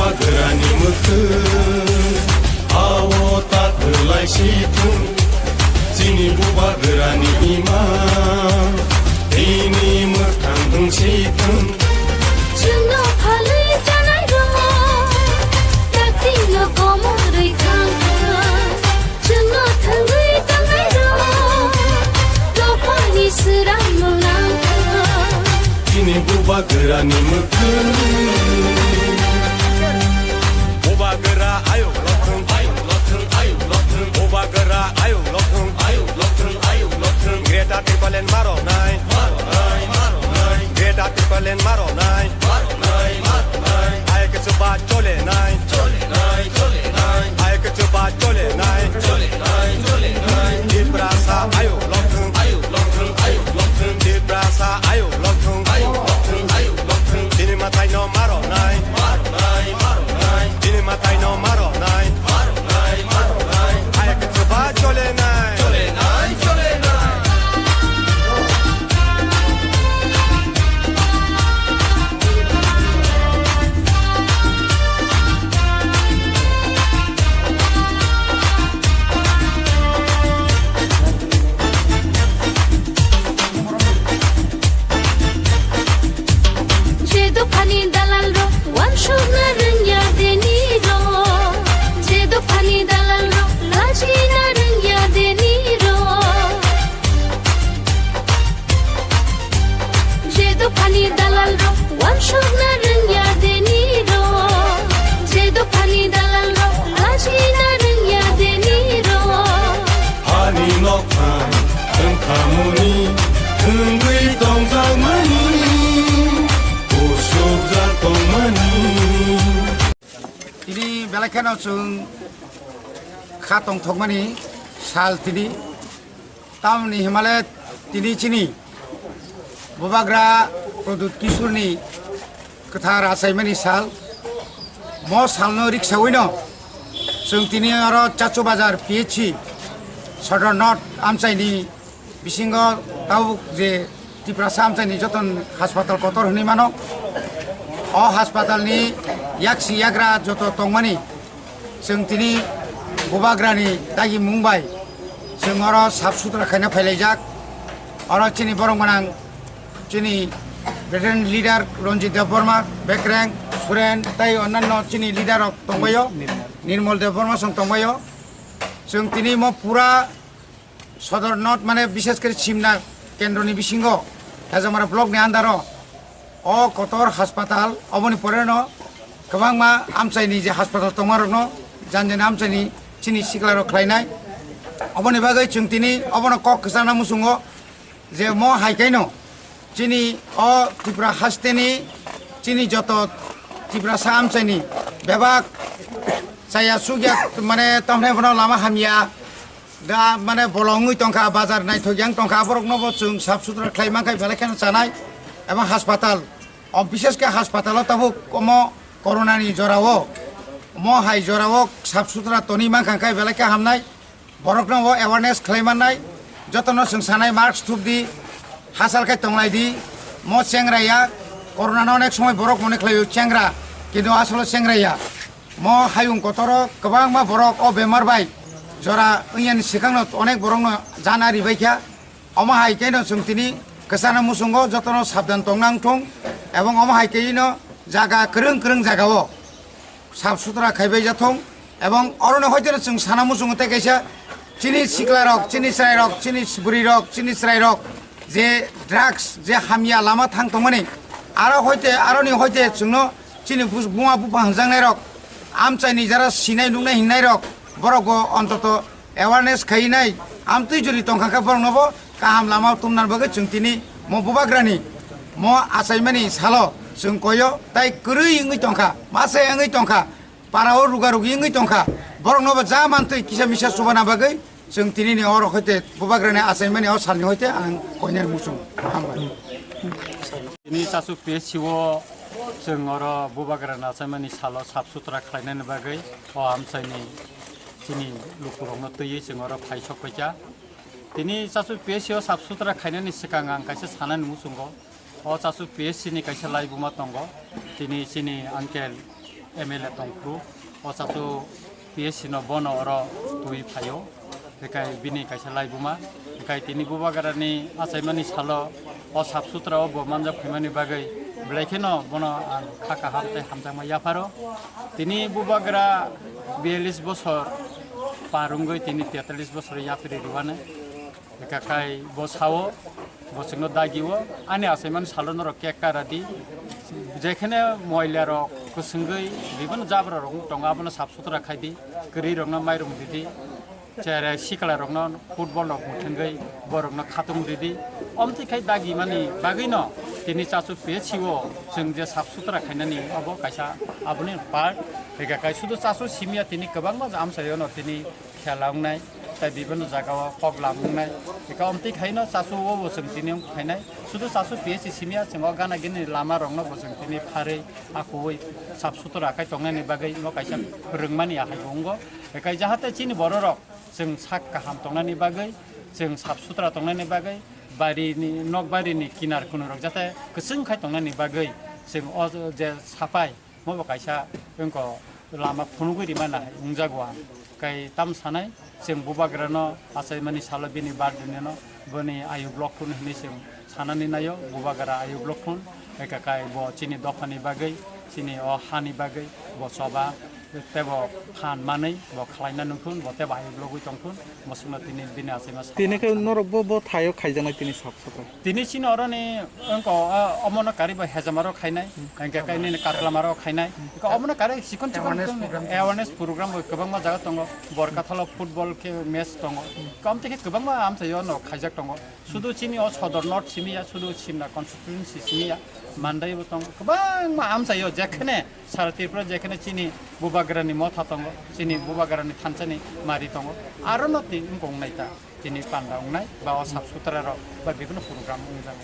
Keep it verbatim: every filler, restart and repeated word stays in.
Bubagrani mwkhwng, ao ta kwlai si thung. Chini bubagrani ima, tini mwkhang wng si thung. Chwngno phalwi chanai rok, taktino komorwi thang thang. Chwngno thangwi tongnairok, dophani swrangno nangkha. Chini bubagrani mwkhwng. Bubagra ayuk lothwng, ayuk lothwng, ayuk lothwng. Bubagra ayuk lothwng, ayuk lothwng, ayuk lothwng. Greater Tipraland maronai, maronai, maronai. Greater Tipraland maronai, maronai, maronai. Hai kichu ba chole nai, chole nai, chole nai. Hai kichu ba chole nai, chole nai, chole nai. Tiprasa ayuk lothwng, ayuk lothwng, ayuk lothwng. Tiprasa ayuk lothwng, ayuk lothwng, ayuk lothwng. Chini mwtai no maronai, maronai, maronai. Chini mwtai no maronai, maronai, maronai. Hai kichu ba chole nai, chole nai, chole nai. Je dophani dalalrok wansukna rwngya denirok, je dophani dalalrok lachina rwngya denirok. Je dophani dalalrok wansukna rwngya denirok, je dophani dalalrok lachina rwngya denirok. Hani nokha wngkhamuni, wngwi tongjakmani, usukjak tongmani. Tini belai kheno chwng kha tongthokmani sal tini. Tamni himale tini chini Bubagra Pradyut Kishorni kwthar achaimani sal. Mo salno riksawino chwng tini oro Chachu Bazar P H C Sodor North amchaini bisingo tabuk je Tiprasa amchaini joton haspatal kotor hwnwi mano. O haspatalni yaksi yagra joto tongmani chwng tini Bubagrani dagimung bai chwng oro sap sutra khaina phailaijak. Oro chini borok gwnang chini veteran leader Ranjit Debbarma, Bekreng, Suren tei onnanno chini leader rok tongbaio, Nirmal Debbarma song tongbaio. Chwng tini mo pura Sodor North mane bishes kori Simna kendroni bisingo Hajamara block ni under o o kotor haspatal oboni pore no kwbangma amchaini je haspatal tongma rok no jan jan amchaini chini sikla rok khlainai. Oboni bagwi chwng tini obono kok kwchana muchungo je mo hai khe no chini o Tripura hasteni chini joto Tiprasa amchaini bebak chaya sugya mane tamne bono lama hamya da mane bolongwi tongkha, bazar naithok yang tongkha, aborokno bo chwng sap sutra khlai mankha belai kheno chanai. Ebong haspatal o bishes khe haspatal o tabuk omo corona ni jora o mo hai jora o sap sutra toni mankha khe belai khe hamnai. Borokno bo awareness khlai mannai, jotono chwng sanai mask thup di, hachal khe tonglai di, mo chengra ya, corona no onek somoi borok mone khlaio chengra, kintu asolo chengra ya. Mo hayung kotoro kwbangma borok o bemar bai jora wngyani swkangno onek borokno jana ribaikha. Omo hai kheno chwng tini kwchana muchungo jotono sabdan tongna wngthung, ebong omo hai kheno jaga kwrwng kwrwng jagao sap sutra khaibai jathung, ebong oroni hoiteno chwng sana muchungo tei kaisa chini siklarok, chini chwrairok, chini bwrwirok, chini chwrairok je drugs, je hamya lama thang tongmani, aro hoite, aroni hoite chwngno chini bus-, buma bupha hwnjaknairok, amchaini jara sinai nuknai hinnairok, borokbo ontoto awareness khainai, amtwi juri tongkha khe boroknobo kaham lama tumna bagwi chwng tini mo bubagrani mo achaimani salo chwng koyo tai kwrwi wngwi tongkha, masa wngwi tongkha, parao ruga rugi wngwi tongkha, boroknobo ja mantwi kisa misa chubana bagwi chwng tinini oro hoite bubagrani achaimani o salni hoite ang koinani muchung hambai. Tini Chachu P S C o chwng oro bubagrani achaimani salo sap sutra khlainani bagwi o amchaini chini lukurokno twiwi chwng oro phai sok paikha. Tini Chachu P S C o sap sutra khainani swkang ang kaisa sanani muchungo. O Chachu P S C ni kaisa laibuma tongo. Tini chini uncle M L A tongphuru, o chachu P S C no bono oro twi phaio, hikai bini kaisa laibuma, hikai tini bubagrani achaimani salo o sap sutra o bo manjak phaimani bagwi belai kheno bono ang kha kaham tei hamjakma yapharo. Tini bubagra biyalish bosor par wngwi tini tetalish bosor yaphri rwani. Eka kai bo sao, bo chwngno dagi o, ani achaimani salo norok cake kara di. Jekhene moila rok kwswngwi bibino jabra rok tongo, abono sap sutra khai di, kwrwi rokno mairum di di, chere sikla rokno football rok muthungwi borokno khatung di di. Omtwi khai dagi mani bagwino tini chachu P S C o chwng je sap sutra khainani obo kaisa aboni part. Eka kai sudu chachu simya tini kwbangma amchaio no tini khela wngnai, tei bibino jaga o kok lam wngnai. Eka omtwi khaino chachu o bo chwng tini wng khainai. Sudu chachu P S C simya chwng o gana gini lama rokno bo chwng tini pharwi akuwi sap sutra khai tongnani bagwi no kaisa phwrwngmani ahai bo wngo. Eka jahate chini bororok chwng sak kaham tongnani bagwi, chwng sap sutra tongnani bagwi, barini, nok barini kinar kunurok jate kwchwng khai tongnani bagwi chwng o je sapai Mobo kaisa wngkha lama phunugwi rimana hai wngjago ang. Kai tam sanai, chwng bubagrano achaimani salo bini birthday-no boni ayuk lok phun hinwi chwng sanani naio, bubagra ayuk lok phun. Eka kai bo chini dophani bagwi, chini o hani bagwi bo choba tebo phan manwi bo khlaina nungphun, bo tebo ayuk logwi tongphun, bosongno tini bini achaima salo Tini khe ang sanai. Norok bo, bo thaio khaijaknai tini sap sapai. Tini chini oroni wngkha, ah, omono kari bo hejamaro khainai, hingke kainwi katlama rok khainai. Hingke omono kari chikon chikon awareness program. Awareness program bo kwbangma jaga tongo. Borkathalo football khe match tongo. Kamtwi khe kwbangma amchaio no khaijak tongo. Sudu chini o Sodor North simi ya, sudu Simna constituency simi ya, Mandai bo tongo. Kwbangma amchaio jekhene sara Tripura jekhene chini bubagrani motha tongo, chini bubagrani thansani mari tongo. Aro no twi wngkong nai ta. Tini panda wngnai ba o sap sutra rok ba bibino program wngjago.